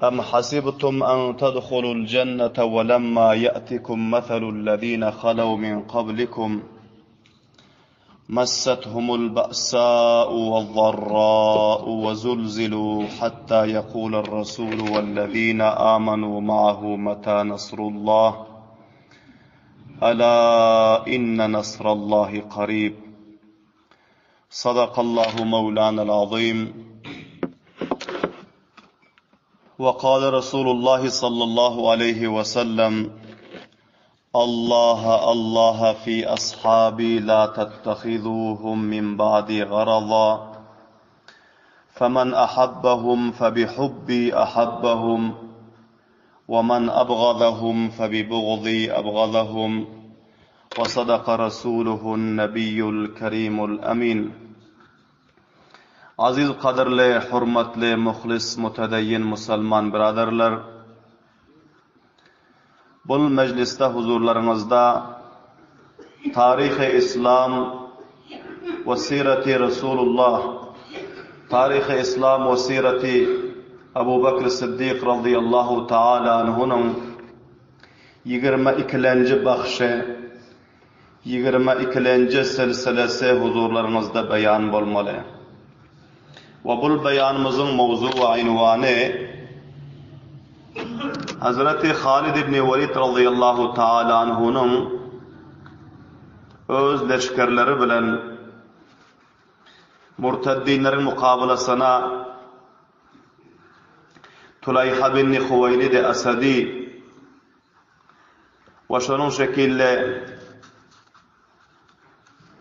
أم حسبتم أن تدخلوا الجنة ولما يأتكم مثل الذين خلوا من قبلكم مستهم البأساء والضراء وزلزلوا حتى يقول الرسول والذين آمنوا معه متى نصر الله ألا إن نصر الله قريب صدق الله مولانا العظيم وقال رسول الله صلى الله عليه وسلم الله الله في أصحابي لا تتخذوهم من بعدي غرضا فمن أحبهم فبحبي أحبهم ومن أبغضهم فببغضي أبغضهم وصدق رسوله النبي الكريم الأمين Aziz gadyrly, hormatly, muhlis, mutedeyyin musulman biraderler! Bul mejlisde huzurlaryňyzda Taryhy Islam we Sirati Resulullah, Taryhy Islam we Sirati Abu Bekr Siddik razyýallahu taala anhunyň 22-lenji bahşy, 22-lenji silsilesi huzurlaryňyzda beýan bolmaly. We bul beýanymyzyň mowzu we ynwany Hazreti Halid ibn Welid razyýallahu taala anhunyň öz leşgerleri bilen murtaddinleriň mukabalasyna Tulaýha bin Huwaýlid Asadi we şonuň şekilde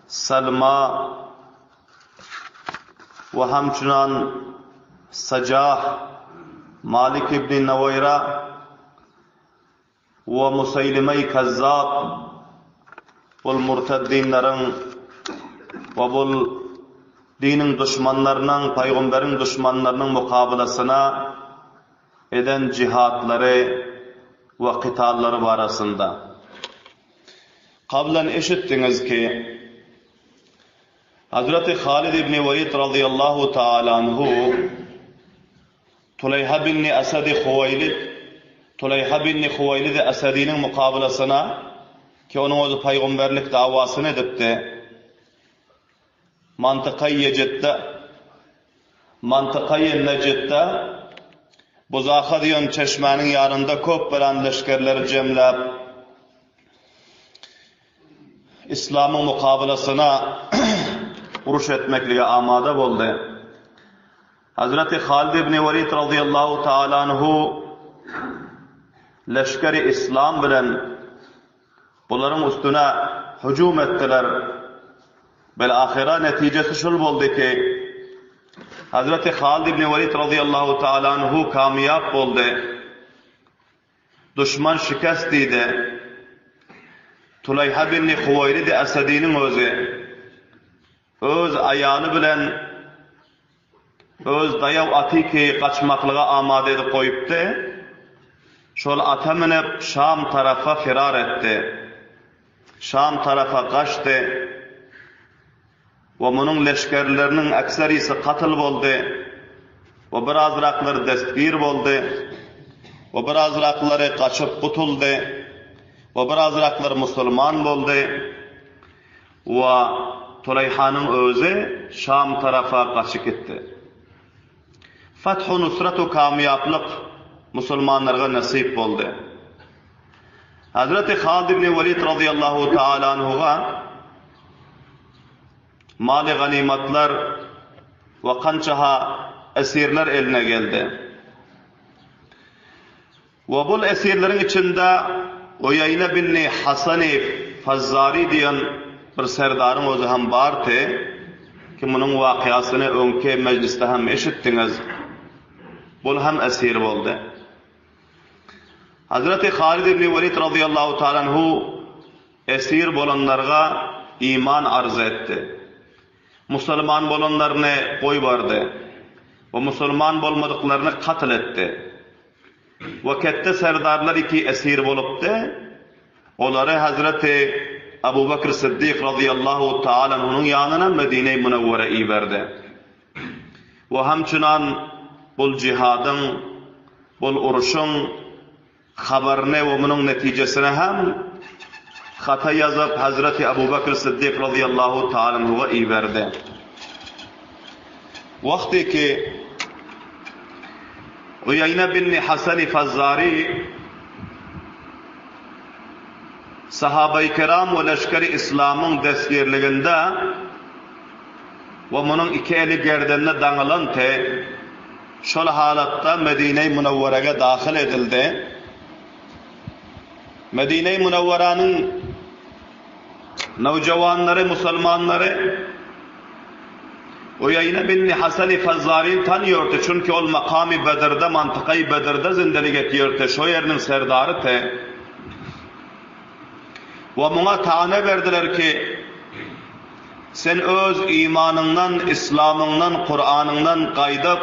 Salma we hamçynan Sajah, Malik ibn Nawaýra we Musaýlimeý Kazzap bul murtaddinleriň we bul diniň duşmanlarynyň, pygamberiň duşmanlarynyň mukabalasyna eden jihatlary we kytallary barasynda. Kablan eşitdiňiz ki, Hazreti Halid ibn Welid razyýallahu taala anhu Tuleýha binni Asadi Huwaýlid Tuleýha binni Huwaýlidi Asadiniň mukabalasyna, ki onuň özi pygamberlik dawasyny edipdi, Mantykaý Ýejetde Mantykaýy Nejetde Buzaha diýen çeşmäniň ýanynda köp beran leşgerleri jemläp, Yslamyň mukabalasyna uruş etmeklige amada boldy. Hazreti Halid ibn Welid razyýallahu taala anhu leşgeri Yslam bilen Bularyň üstüne hüjüm etdiler. Bil-ahyra netijesi şul boldy ki, Hazreti Halid ibn Welid razyýallahu taala anhu kamýap boldy. Duşman şikest diýdi. Tulaýha binni Huwaýlid Esediniň özi öz aýaly bilen Öz daýaw aty ki gaçmaklyga amada edip goýupdy. Şol ata münüp, Şam tarapa firar etdi. Şam tarapa gaçdy we munuň leşgerleriniň ekserisi katl boldy we birazraklary destgir boldy we birazraklary gaçyp gutuldy we birazraklary musulman boldy. We Tulaýhanyň özi Şam tarapa gaçyp gitdi. Fathu nusrat-u kamýaplyk musulmanlarga nesip boldy. Hazreti Halid ibn Welid razyýallahu taala anhuga maly ganymatlar we kançaha esirler eline geldi. We bul esirleriň içinde Uýaýna binni Hasany Fazzary diýen bir serdaryň özi hem bardy, ki munuň wakyasyny öňki mejlisde hem eşitdiňiz. Bul hem esir boldy. Hazreti Halid ibn Welid razyýallahu taala anhu esir bolanlarga iman arz etdi. Musulman bolanlaryny goýbardy we musulman bolmadyklaryny katl etdi. We ketde serdarlar iki esir bolupdy. Olary Hazreti Abu Bekr Siddik razyýallahu taala anhunyň ýanyna Medine-i Münewwere iberdi. We hamçynan bul jihadyň. Bul urşuň habaryny we munuň netijesini hem hata ýazyp Hazreti Abu Bekr Siddik razyýallahu taala anhuga iberdi. Wagty ki Uýaýna bin Hasani Fazzari sahabaýy kiram we leşgeri islamyň destgirliginde we munuň iki eli gerdenine daňylan te Şol halatda Medine-i Münewwerege dahyl edildi. Medine-i Münewweranyň nowjawanlary, musulmanlary Uýaýna bin Hasani Fazzaryny tanýardy, çünki ol makamy Bedirde, mantykaýy Bedirde zindelik etýärdi, şo ýeriniň serdarydy. We muňa tane berdiler ki, Sen öz imanyňdan, islamyňdan, Kuranyňdan gaýdyp,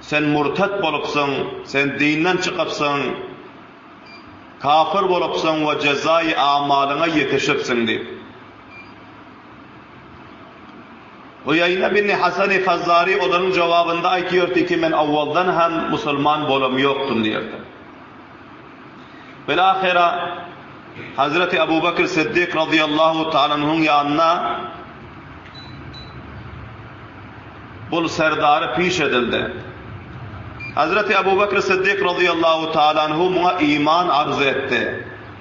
sen murtat bolupsyň, sen dinden çykypsyň, kafir bolupsyň we jezaýy amalyňa ýetişipsiň diýip. Uýaýna bin Hasani Fazzari olaryň jogabynda aýtýardy ki, men owaldan hem musulman bolam ýokdum diýerdi. Bilahyra Hazreti Abu Bekr Siddik razyýallahu taala anhuň ýanyna bul serdary piş edildi. Hazreti Abu Bekr Siddik razyýallahu taala anhu muňa iman arz etdi.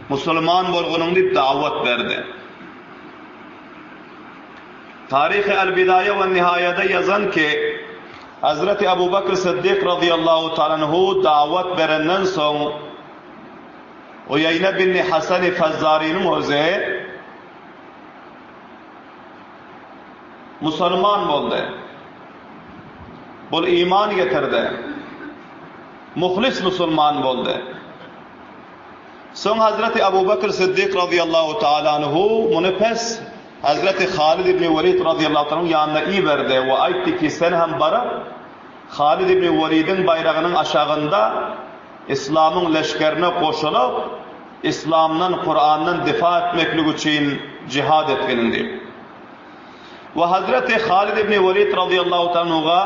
Musulman bolgunyň diýip dawat berdi. Taryhy Al-Bidaýa we Nihaýada ýazan ki, Hazreti Abu Bekr Siddik razyýallahu taala anhu dawat berenden soň Uýaýna bin Hasani Fazzarynyň özi musulman boldy. Bul iman getirdi. Muhlis musulman boldy. Soň Hazreti Abu Bekr Siddik razyýallahu taala anhu muny pes Hazreti Halid ibn Welid razyýallahu taala anhuň ýanyna iberdi we aýtdy ki, sen hem baryp, Halid ibn Welidiň baýragynyň aşagynda Yslamyň leşgerine goşulyp, Yslamdan, Kurandan difa etmeklik üçin jihad etginiň diýip. We Hazreti Halid ibn Welid razyýallahu taala anhuga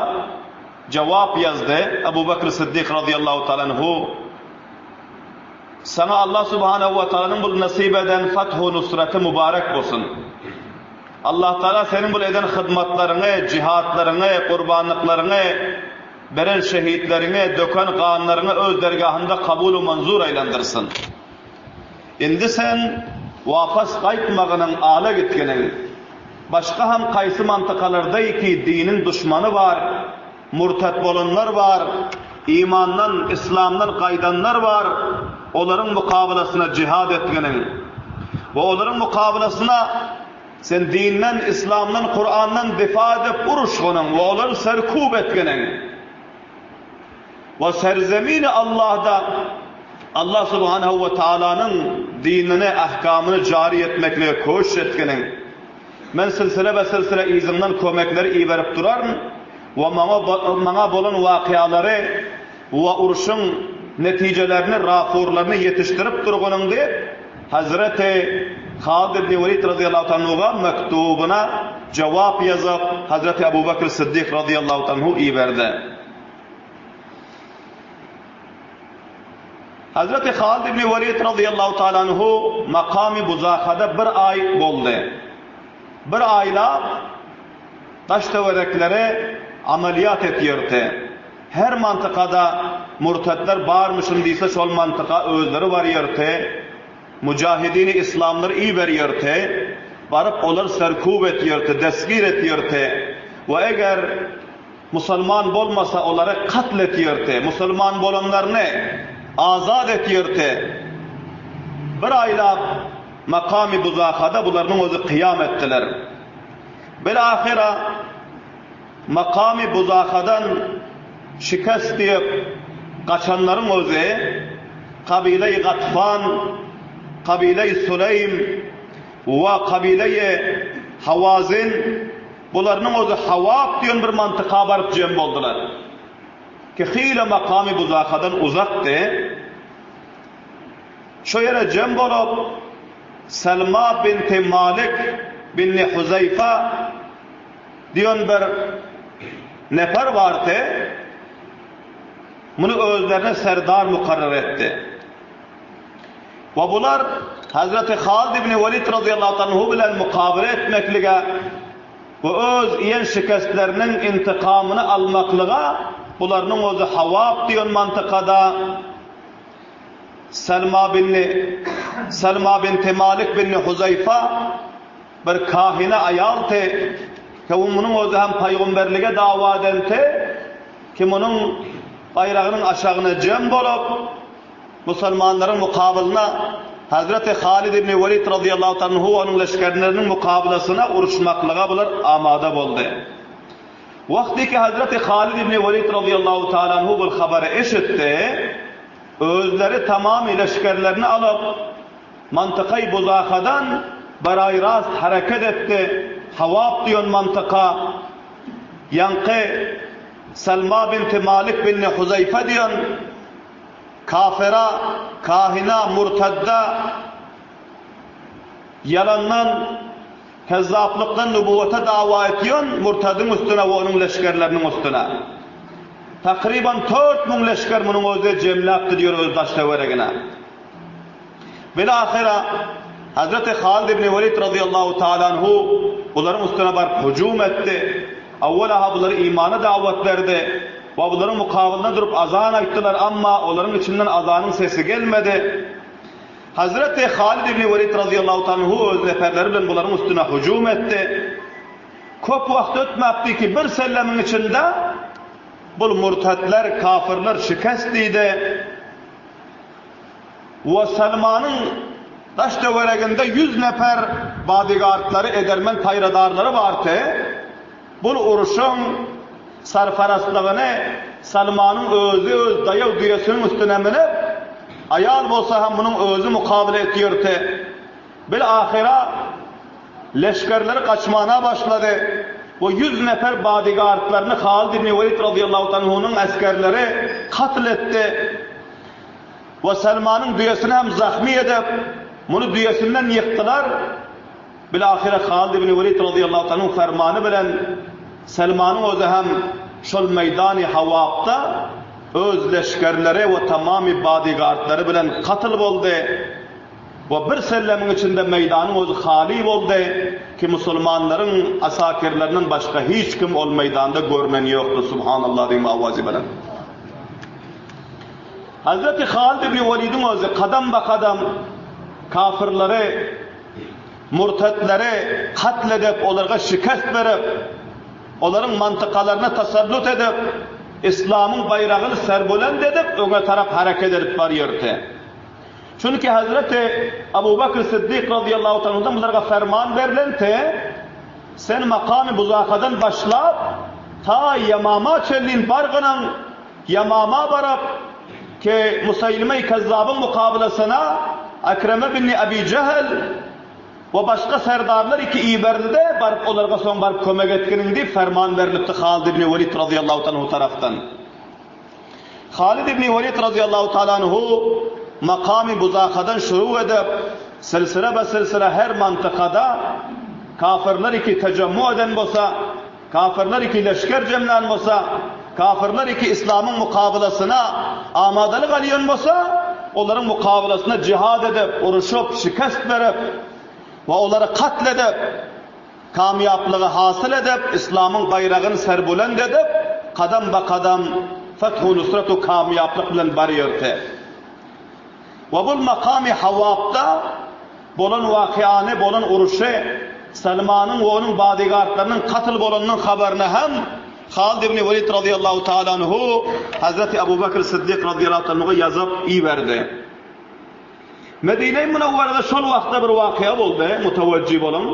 jogap ýazdy Abu Bekr Siddik razyýallahu taala anhu, Saňa Allah subhanehu we taalanyň bul nesip eden fathu nusraty mübarek bolsun. Allah taala seniň bul eden hyzmatlaryňy, jihatlaryňy, gurbanlyklaryňy, beren şehitleriňi, döken ganlaryňy öz dergahynda kabul we manzur aýlandyrsyn. Indi sen wapas gaýtmagynyň ala gitginiň. Başga ham kaýsy mantykalardaý ki diniň duşmany bar, Murtat bolanlar bar, imandan, yslamdan gaýdanlar bar, olaryň mukabalasyna jihad etginiň we olaryň mukabalasyna sen dinden, yslamdan, Kurandan difa edip uruşgynyň we olary serkub etginiň we serzemini Allahda Allah subhanahu we taalanyň dinini, ahkamyny jary etmeklige köşş etginiň. Men silsile be silsile yzyňdan kömekleri iberip duraryn we maňa maňa bolan wakyalary we urşuň netijelerini, raporlaryny ýetişdirip durgunyň diýip, Hazreti Halid ibn Welid razyýallahu anhuga mektubyna jogap ýazyp, Hazreti Abu Bekr Siddik razyýallahu anhu iberdi. Hazreti Halid ibn Welid razyýallahu taala anhu makamy Buzakada bir aý boldy. Bir aýlap daş-töwereklere amalýat etýärdi. Her mantykada murtatlar barmyşyn diýse şol mantyka özleri barýardy. Mujahidini islamlar iberýärdi. Baryp olar serkub etýärdi, destgir etýärdi. We eger Musulman bolmasa olary katl etýärdi, musulman bolanlaryny azat etýärdi. Bir aýlap makamy Buzakada bularynyň özi kyýam etdiler. Bilahyra makamy Buzakadan şikest diýip gaçanlaryň özi kabileýi Gatfan, kabileýi Suleým we kabileýi Hawazin Bularynyň özi Hawap diýen bir mantyka baryp jem boldular. Ki hile makamy Buzakadan uzakdy. Şo ýere jem bolup, Selma binti Malik binni Huzeýfa diýen bir nefer bardy. Muny özlerine serdar mukarrar etdi. We bular Hazreti Halid ibn Welid razyýallahu anhu bilen mukabele etmeklige we öz iýen şikestleriniň intikamyny almaklyga bularynyň özi Hawab diýen mantykada Selma binni Selma binti Malik binni Huzeýfa bir kahine aýalty ki munuň özi hem paýgumberlige dawa edenti ki munuň baýragynyň aşagyna jem bolup Musulmanlaryň mukabylyna Hazreti Halid ibn Welid razyýallahu taala anhu we onuň leşgerleriniň mukabylasyna uruşmaklyga bular amada boldy. Wagtyky Hazreti Halid ibn Welid razyýallahu taala anhu bul habary eşitdi, özleri tamamy leşgerlerini alyp, mantykaý Buzahadan baraý-rast hereket etdi, Hawap diýen mantyka, ýaňky Salma binti Malik binni Huzeýfe diýen, Kafira, kahina, murtadda, ýalandan, kezzaplykdan nubuwata dawa etýän murtadyň üstüne we onuň leşgerleriniň üstüne. Takryban 4000 leşger munuň özi jemläpdi diýer öz daş-töweregine. Bilahyra, Hazreti Halid ibn Welid razyýallahu taala anhu bularyň üstüne baryp hüjüm etdi. Awwala-ha bulary imana dawat berdi we bularyň mukabylynda durup azan aýtdylar, amma olaryň içinden azanyň sesi gelmedi. Hazreti Halid ibn Welid razyýallahu taala anhu öz neperleri bilen bularyň üstüne hüjüm etdi. Köp wagt ötmäpdi ki, bir sellemiň içinde bul murtatlar, kafyrlar şikest diýdi. We Salmanyň daş-töwereginde ýüz neper bodyguardlary, edermen paýradarlary bardy. Bul urşuň sarparastlygyny Salmanyň özi öz daýaw düýesiniň üstüne münüp, aýal bolsa hem munuň özi mukabele etýärdi. Bil-ahyra leşgerleri gaçmana başlady we ýüz neper bodyguardlaryny Halid ibn Welid razyýallahu anhunyň esgerleri katl etdi. We Salmanyň düýesini hem zahmy edip, muny düýesinden ýykdylar. Bilahyra Halid ibn Welid razyýallahu anhuň fermany bilen Salmanyň özi hem şol meýdany Hawapda öz leşgerleri we tamamy bodyguardlary bilen katl boldy. We bir sellemiň içinde meýdanyň özi haly boldy ki musulmanlaryň asakirlerinden başga hiç kim ol meýdanda görnen ýokdy. Subhanallah diýme awazy bilen. Hazreti Halid ibn Welidiň özi kadam-ba-kadam kafyrlary, murtatlary katl edip, olarga şikest berip, olaryň mantykalaryna tasallut edip, islamyň baýragyny serbulend edip, öňe tarap hereket edip barýardy. Çünki Hazreti Abu Bakr Siddik razyýallahu taala anhudan bularga ferman berlenti, Sen makamy Buzakadan başlap, ta Ýamama çenlin bargynyň, Ýamama baryp, ki Museýlime-i Kezzabyň mukabylasyna Akreme binni Abi Jehl we başga serdarlar iki iberildi, baryp olarga soň baryp kömek etginiň diýip ferman berlipdi Halid ibni Welid razyýallahu taala anhu tarapdan. Halid ibni Welid razyýallahu taala anhu makamy Buzakadan şurug edip, silsile be silsile her mantykada kafyrlar iki tejemmu eden bolsa, Kafyrlar iki leşger jemlän bolsa, kafyrlar iki islamyň mukabylasyna amadalyk alýan bolsa, olaryň mukabylasyna jihad edip, uruşyp, şikest berip we olary katl edip, kamýaplygy hasyl edip, islamyň baýragyny serbulend edip, kadam-ba-kadam fethu-nusratu kamýaplyk bilen barýardy. We bul makamy Hawapda bolan wakyany, bolan uruşy, Salmanyň we onuň bodyguardlarynyň katl bolanynyň habaryny hem Halid ibn Welid razyýallahu taala anhu Hazreti Abu Bekr Siddik razyýallahu taala anhuga ýazyp iberdi. Medine-i Munawwarada şol wagtda bir wakyýa boldy, mutawajjy boluň.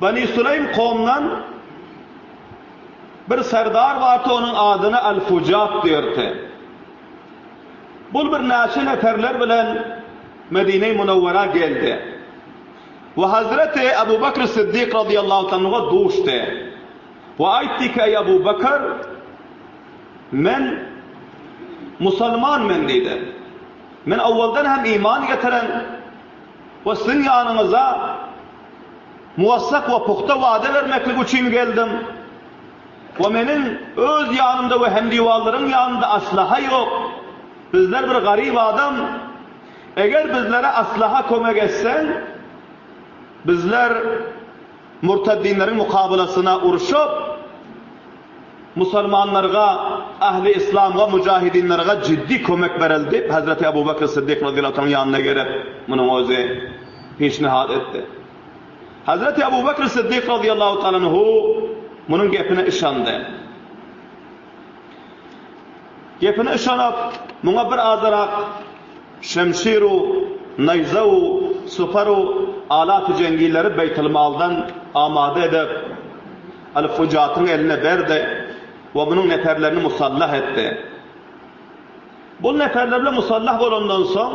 Bani Süleým kowumdan bir serdar bardy, onuň adyna Al-Fujat diýerdi. Bul bir näçe neferler bilen Medine-i Munawwara geldi we Hazreti Abu Bekr Siddik razyýallahu anhuga duşdy we aýtdy ki, Eý Abu Bekr, men musulman men diýdi. Men owaldan hem iman getiren we siziň ýanyňyza muwassak we pugta wada bermeklik üçin geldim. We meniň öz ýanymda we hemdiwarlaryň ýanynda aslaha ýok. Bizler bir garyp adam. Eger bizlere aslaha kömek etseň, bizler murtaddinleriň mukabalasyna urşup, musulmanlarga, ähli yslamga, mujahidinlerge jiddi kömek bereli diýip, Hezreti Abu Bekr Siddik radiyallahu anhuň ýanyna gelip, munuň özi pişnihat etdi. Hazreti Abu Bekr Siddik razyýallahu taala anhu munuň gepine yşandy. Gepine yşanyp, muňa bir azyrak şemşir-u, naýza-u, supar-u, alat-y jeňgileri beýtilmaldan amada edip, Al-Fujatyň eline berdi we munuň neperlerini musallah etdi. Bu neperler bilen musallah bolandan soň,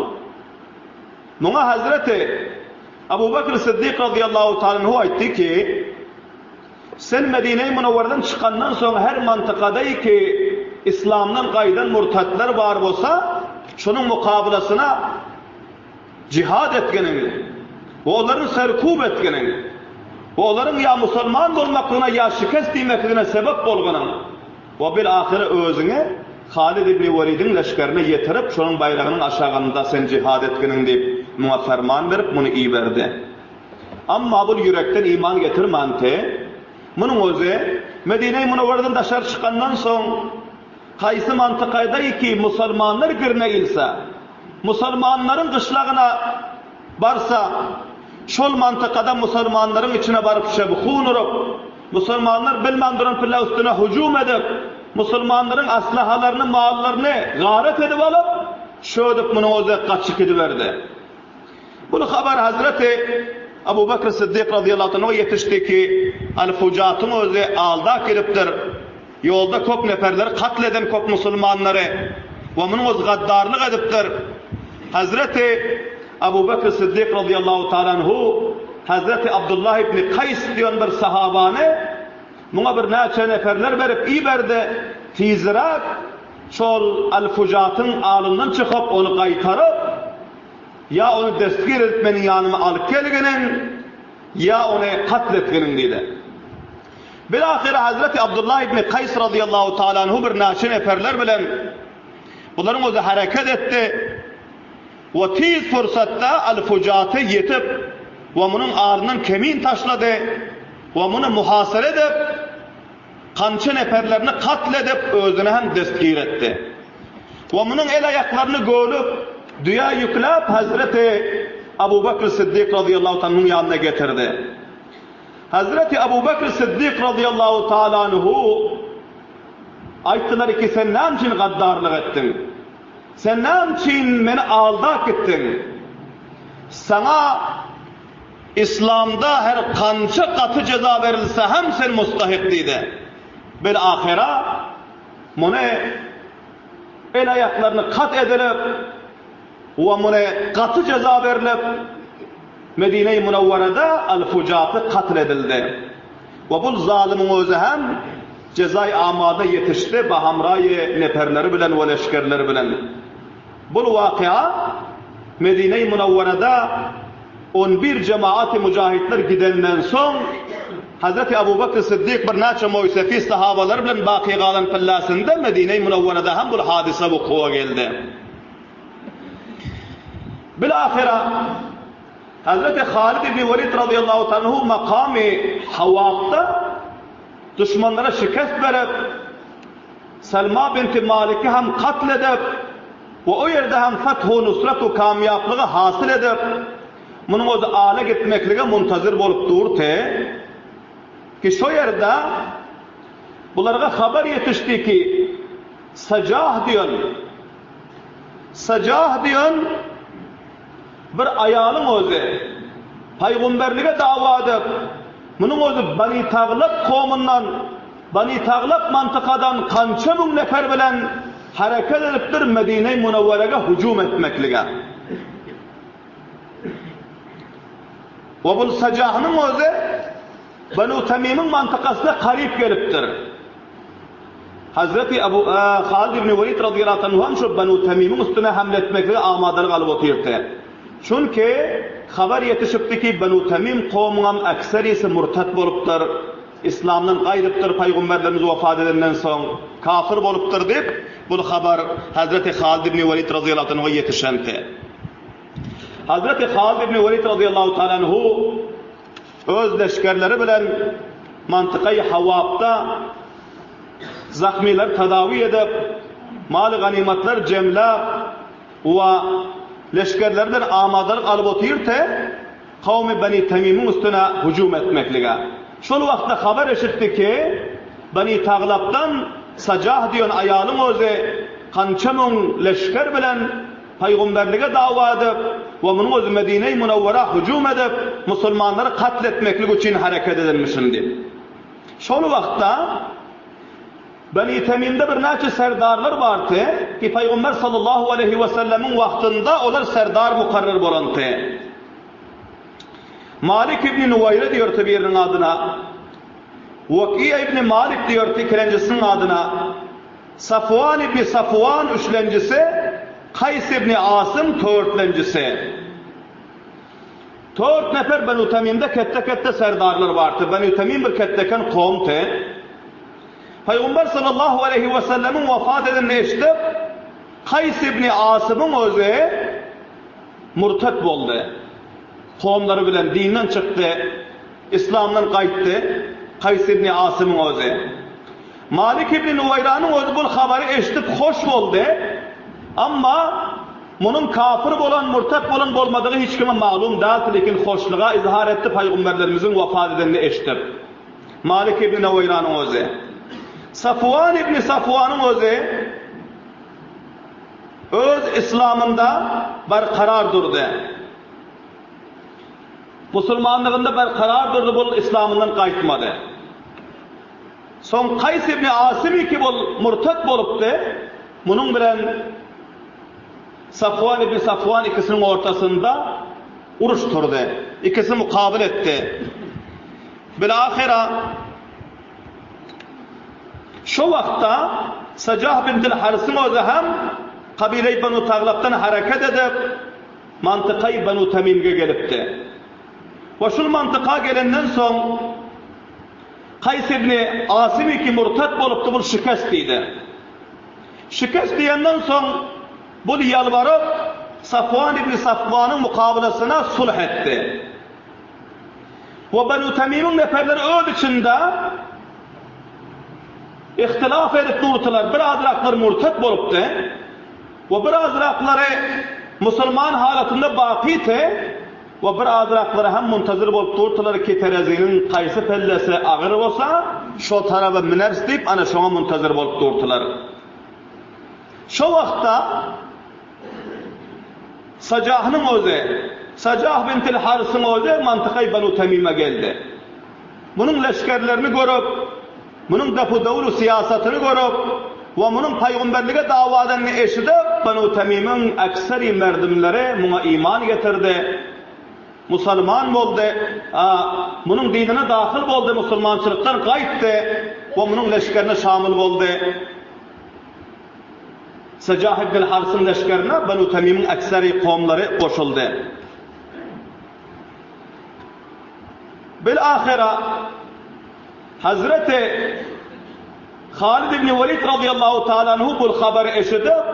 muňa Hazreti Abu Bekr Siddik razyýallahu taala anhu aýtdy ki, Sen Medine-i Munawwaradan çykandan soň her mantykadaý ki yslamdan gaýdan murtatlar bar bolsa, şonuň mukabylasyna jihad etgeniň we olaryň serkub etgeniň we olaryň ýa musulman bolmaklygyna ýa şikest diýmekligine sebep bolganyň We bil-ahyry özüňi Halid ibni Welidiň leşgerine ýetirip, şonuň baýragynyň aşagynda sen jihad etginiň diýip, muňa ferman berip, muny iberdi. Amma bul ýürekden iman getirmänti. Munuň özi, Medine-i Munawwaradan daşary çykandan soň, haýsy mantykadaý ki musulmanlar girne ilse, musulmanlaryň gyşlagyna barsa, şol mantykada musulmanlaryň içine baryp şebhun urup, Musulmanlar bilmän duran pille üstüne hüjüm edip, musulmanlaryň aslahalaryny, mallaryny garat edip alyp, şödüp munuň özi gaçyp gidiberdi. Bul habar Hazreti Abu Bekr Siddik razyýallahu anhu'a ýetişdi ki, Al-Fujatyň özi aldap gelipdir. Ýolda köp neperleri katl eden köp musulmanlary we munuň özi gaddarlyk edipdir. Hazreti Abu Bekr Siddik razyýallahu taala anhu Hazreti Abdullah ibn Kaýs diýen bir sahabany muňa bir näçe neperler berip iberdi, tizräk şol Al-Fujatyň alyndan çykyp ony gaýtaryp, ýa ony destgir edip meniň ýanyma alyp gelginiň, ýa ony katl etginiň diýdi. Bilahyra Hazreti Abdullah ibn Kaýs razyýallahu taala anhu bir näçe neperler bilen bularyň özi hereket etdi we tiz pursatda Al-Fujata ýetip we munuň ardyndan kemin taşlady we muny muhasara edip kança neperlerini katl edip özüni hem destgir etdi. We munuň el-aýaklaryny gölüp düýä ýükläp Hazreti Abu Bekr Siddik razyýallahu taala anhuň ýanyna getirdi. Hazreti Abu Bekr Siddik razyýallahu taala anhu aýtdylar ki, sen näme üçin gaddarlyk etdiň? Sen näme üçin meni aldap gitdiň? Saňa Islamda her kança gaty jeza berilse hem sen mustahyk diýdi. Bil ahyra muny el-aýaklaryny kat edilip, We muny gaty jeza berlip, Medine-i Munawwarada Al-Fujaty katl edildi. We bul zalymyň özi hem jezaý amada ýetişdi bahamraýy neperleri bilen we leşgerleri bilen. Bul wakya Medine-i Munawwarada on bir jemaaty mujahitler gidenden soň, Hazreti Abu Bekr Siddik birnäçe moýsefi sahabalary bilen baky galan pillasynda Medine-i Munawwarada hem bul hadysa wukuwa geldi. Bilahyra, Hazreti Halid ibn Welid razyýallahu taala anhu makamy Hawakda duşmanlara şikest berip, Salma binti Maliki hem katl edip we o ýerde hem feth-u nusrat u kamýaplygy hasyl edip, munuň özi ala gitmeklige muntazir bolup durdy ki, şo ýerde bularga habar ýetişdi ki, Sajah diýen Sajah diýen bir aýalyň özi paýgumberlige dawa edip, munuň özi Bani Taglap kowmundan, Bani Taglap mantykadan kança müň nefer bilen hereket edipdir Medine-i Munawwerege hüjüm etmeklige. We bul Sajahnyň özi Banu Tamimiň mantykasyna karyp gelipdir. Hazreti Abu Halid ibn Welid razyýallahu anhu hem şol Banu Tamimiň üstüne hamle etmeklige amadalyk alyp otyrdy. Çünki habar ýetişipdi ki, Banu Tamim kowumyňam ekserisi murtat bolupdyr. Yslamdan gaýdypdyr Pygamberlerimiz wefat edenden soň, kafir bolupdyr diýip, bul habar Hazreti Halid ibn Welid razyýallahu anhuga ýetişenti. Hazreti Halid ibn Welid razyýallahu taala anhu öz leşgerleri bilen mantykaýy Hawapda zahmylary tadawi edip, maly-ganymatlar jemläp we leşgerleri bilen amadalyk alyp otyrty, kowmy Beni Temimiň üstüne hüjüm etmeklige. Şol wagtda habar eşitdi ki, Beni Taglapdan Sajah diýen aýalyň özi kança müň leşger bilen pygamberlige dawa edip we munuň özi Medine-i Munawwara hüjüm edip, musulmanlary katl etmeklik üçin hereket edenmişin diýip. Şol wagtda Beni Temimde birnäçe serdarlar bardy ki, Pygamber sallallahu aleýhi we sellemiň wagtynda olar serdar mukarrer bolandy. Malik ibn Nuwaýra diýerdi biriniň adyna, Wakiýa ibn Malik diýerdi ikilenjisiniň adyna, Safwan ibn Safwan üçlenjisi, Kaýs ibn Asym törtlenjisi. Tört nefer Benu Temimde ketde-ketde serdarlar bardy. Benu Temim bir ketdeken kowumdy. Pygamber sallallahu aleýhi we sellemiň wefat edenini eşidip, Kaýs ibn Asymyň özi murtet boldy. Kowumlary bilen dinden çykdy, yslamdan gaýtdy Kaýs ibn Asymyň özi. Malik ibn Nuwaýranyň özi bul habary eşidip hoş boldy. Amma munuň kafir bolan, murtet bolan bolmadygy hiç kime maglum däldi, lekin hoşluga izhar etdi pygamberlerimiziň wefat edenini eşidip. Malik ibn Nuwaýranyň özi. Safwan ibn Safwanyň özi öz yslamynda berkarar durdy. Musulmanlygynda berkarar durdy, bul yslamyndan gaýtmady. Soň Kaýs ibn Asim ki bul murtat bolupdy, munuň bilen Safwan ibn Safwan ikisiniň ortasynda uruş turdy. Ikisi mukabyl etdi. Bilahyra şo wagtda Sajah bintil Harysyň özi hem kabileý Banu Taglapdan hereket edip, mantykaý Banu Tamimge gelipdi. We şul mantyka gelenden soň Kaýs ibn Asim ki murtat bolupdy bul şikest diýdi. Şikest diýenden soň bul ýalbaryp Safwan ibn Safwanyň mukabylasyna sulh etdi. We Banu Tamimiň neperleri öz içinde ihtilaf edip durdylar. Bir azraklary murtat bolupdy we bir azraklary musulman halatynda bakydy we bir azraklary hem muntazir bolup durdylar ki tereziniň kaýsy pellesi agyr bolsa şo taraba müneris diýip ana şoňa muntazir bolup durdylar. Şo wagtda Sajahnyň özi, Sajah bintil Harysyň özi mantykaý Banu Temime geldi. Munuň leşgerlerini görüp, munuň depu-döwlu syýasatyny görüp we munuň pygamberlige dawa edenini eşidip, Banu Temimiň ekseri merdimleri muňa iman getirdi, musalman boldy, a, munuň dinine dahyl boldy, musulmançylykdan gaýtdy we munuň leşgerine şamyl boldy. Sejah ibn Harsyň leşgerine Banu Temimiň ekseri kowumlary goşuldy. Bil-ahyra Hazreti Halid ibn Welid razyýallahu taala anhu bul habary eşidip,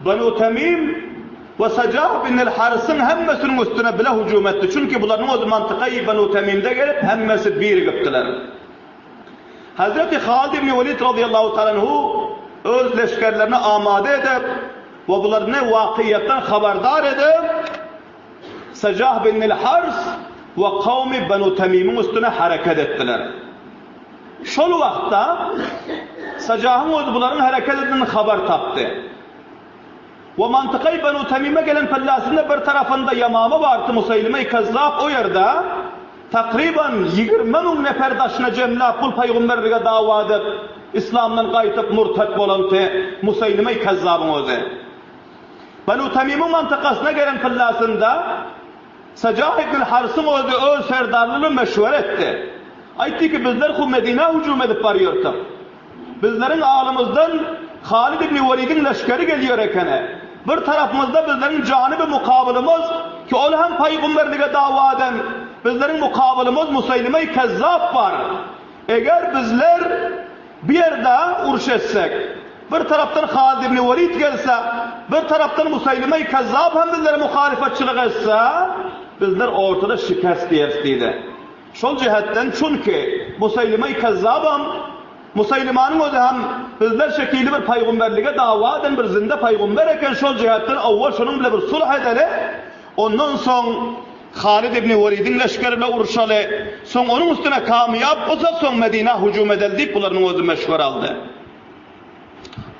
Banu Temim we Sejah ibn Harsyň hemmesiniň üstüne bile hüjüm etdi. Çünki bularyň özi mantykaýy Banu Temimde gelip, hemmesi birigipdiler. Hazreti Halid ibn Welid razyýallahu taala anhu öz leşgerlerini amada edip we bularyny wakyýatdan habardar edip, Sejah bin Hars we kowmy Banu Temimiň üstüne hereket etdiler. Şol wagtda Sejahyň özi bularyň hereket edenini habar tapdy. We mantykaý Banu Temime gelen pellasynda bir tarapynda Ýamama bardy, Museýlime-i Kezzap o ýerde takryban 20 müň nefer daşyna jemläp bul pygamberlige dawa edip, yslamdan gaýtyp murtat bolanty Museýlime-i Kezzabyň özi. Banu Temimiň mantykasyna gelen pellasynda Sejah ibn Harsyň özi öz serdarly bilen meşwere etdi. Aýtdy ki, bizler hu Medinä hüjüm edip barýarsyk. Bizleriň alymyzdan Halid ibn Welidiň leşgeri gelýär ekeni. Bir tarapymyzda bizleriň janyby mukabylymyz, ki ol hem pygamberlige dawa eden, bizleriň mukabylymyz Museýlime-i Kezzap bar. Eger bizler bu ýerde uruş etsek, bir tarapdan Halid ibn Welid gelse, bir tarapdan Musaýlime-i Kezzap hem bizlere muhalyfatçylyk etse, bizler ortada şikest iýeris diýdi. Şol jähetden çünki Musaýlime-i Kezzabam, Musaýlimanyň özi hem bizler şekilli bir paýgumberlige dawa eden bir zinde paýgumber eken, şol jähetden owwal şonuň bile bir sulh edeli, ondan soň Halid ibn Welidiň leşgeri bile uruşaly, soň onuň üstüne kamyýap bolsak, soň Medinä hüjüm edeli diýip bularynyň özi meşwere aldy.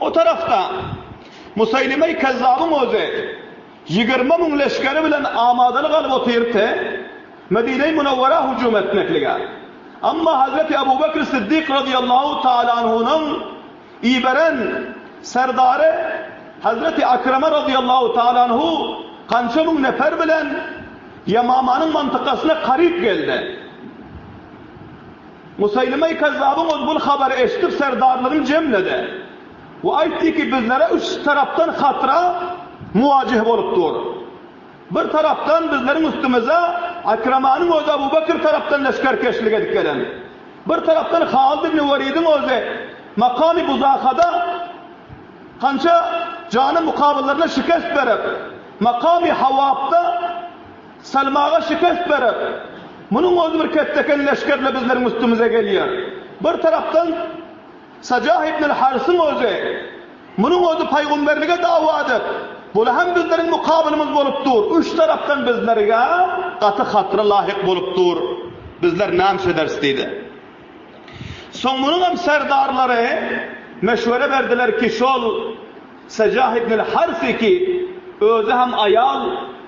O tarapda Musaýlime-i Kezzabyň özi 20 müň leşgeri bilen amadalyk alyp otyrdy Medine-i Münewwerä hüjüm etmeklige. Emma Hazreti Ebu Bekr Siddik razyýallahu taala anhunyň iberen serdary Hazreti Akrama razyýallahu taala anhu kança müň nefer bilen Ýemamanyň mantykasyna karyp geldi. Musaýlime-i Kezzabyň özi bul habary eşidip serdarlaryny jemledi we aýtdy ki, bizlere üç tarapdan hatra muwajeh bolup dur. Bir tarapdan bizleriň üstümize Akramanyň özi Abu Bekr tarapdan leşgerkeşlik edip gelen. Bir tarapdan Halid ibn Welidiň özi makamy Buzakada kança jany mukabyllaryna şikest berip, makamy Hawapda Salmaga şikest berip, munuň özi bir ketdeken leşgerle bizleriň üstümize gelýär. Bir tarapdan Sajah ibn al-Harsyň özi, munuň özi paýgumberlige dawa edip, bul hem bizleriň mukabylymyz bolup dur, üç tarapdan bizlerge gaty hatra laýyk bolup dur, bizler näme iş ederis diýdi. Soň munuň hem serdarlary meşwere berdiler ki, şol Sejah ibn al-Harsi ki, özi hem aýal,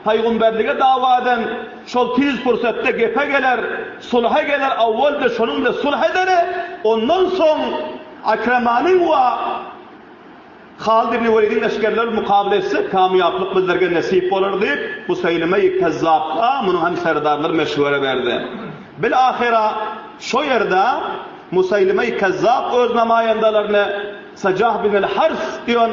paýgumberlige dawa eden, şol tiz pursatda gepe geler, sulha geler, awwal biz şonuň bilen sulh edeli, ondan soň Akramanyň we Halid ibn Welidiň leşgerleri mukabele etsek, kamýaplyk bizlerge nesip bolar diýip, Museýlime-i Kezzapga munuň hem serdarlary meşwere berdi. Bil-ahyra şo ýerde Museýlime-i Kezzap öz namaýandalaryny Sajah bin el-Hars diýen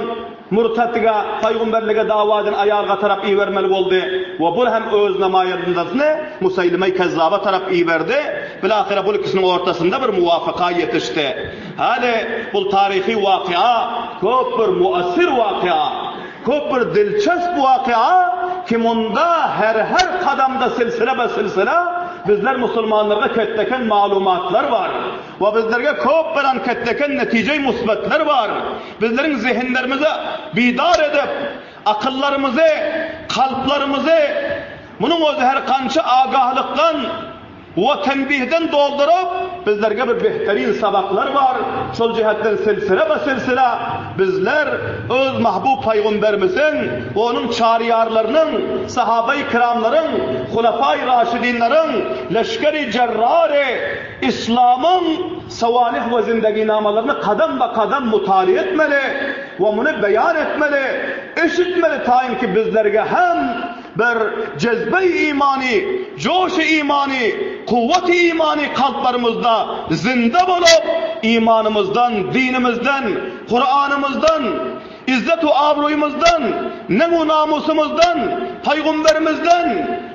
murtadga, paýgumberlige dawa eden aýalga tarap ibermeli boldy we bul hem öz namaýandasyny Musaýlime-i Kezzaba tarap iberdi. Bilahyra bul ikisiniň ortasynda bir muwafaka ýetişdi. Häli bul taryhy wakya köp bir muassir wakya, köp bir dilçesp wakya ki munda her-her kadamda silsile-be-silsile bizler musulmanlarga ketdeken maglumatlar bar. We bizlerge köp beren ketdeken netijeý musbetler bar. Bizleriň zehinlerimizi bidar edip, akyllarymyzy, kalplarymyzy munuň özi her kança agahlykdan we tenbihden dolduryp, bizlerge bir behterin sabaklar bar. Şol jihetden silsile-be-silsile bizler öz mahbub Paýgumberimiziň we onuň çaryýarlarynyň, sahabeýi kiramlaryň, hulafaýy raşidinleriň, leşgeri jerrary, Yslamyň sawalih we zindeginamalaryny kadam-ba-kadam mutala etmeli we muny beýan etmeli, eşitmeli taýyn ki bizlerge hem bir jezbe-i imany, joş-y imany, kuwwat-y imany kalplarymyzda zinde bolup, imanymyzdan, dinimizden, Kuranymyzdan, Izzet-u abraýymyzdan, neň-u namusymyzdan, paýgumberimizden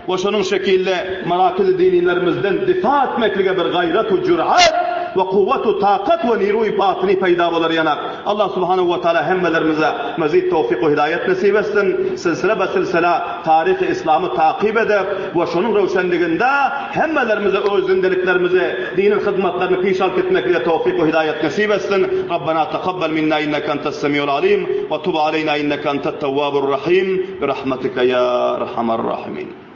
we şonuň şekilde merakiz-i dinilerimizden difa etmeklige bir gaýrat-u jürat we kuwwat-u takat we niru-i batyny peýda bolar ýanak. Allah subhanehu we taala hemmelerimize mezid towfik we hidaýat nesip etsin. Silsile be silsile taryhy yslamy takyp edip we şonuň röwşenliginde hemmelerimize öz zindeliklerimizi diniň hyzmatlaryny piş alyp gitmeklige towfik we hidaýat nesip etsin. Rabbena takabbal minna inneke entes semiul alim we tub aleyna inneke entet tewwabur rahim bi rahmetike ya erhamer rahimin.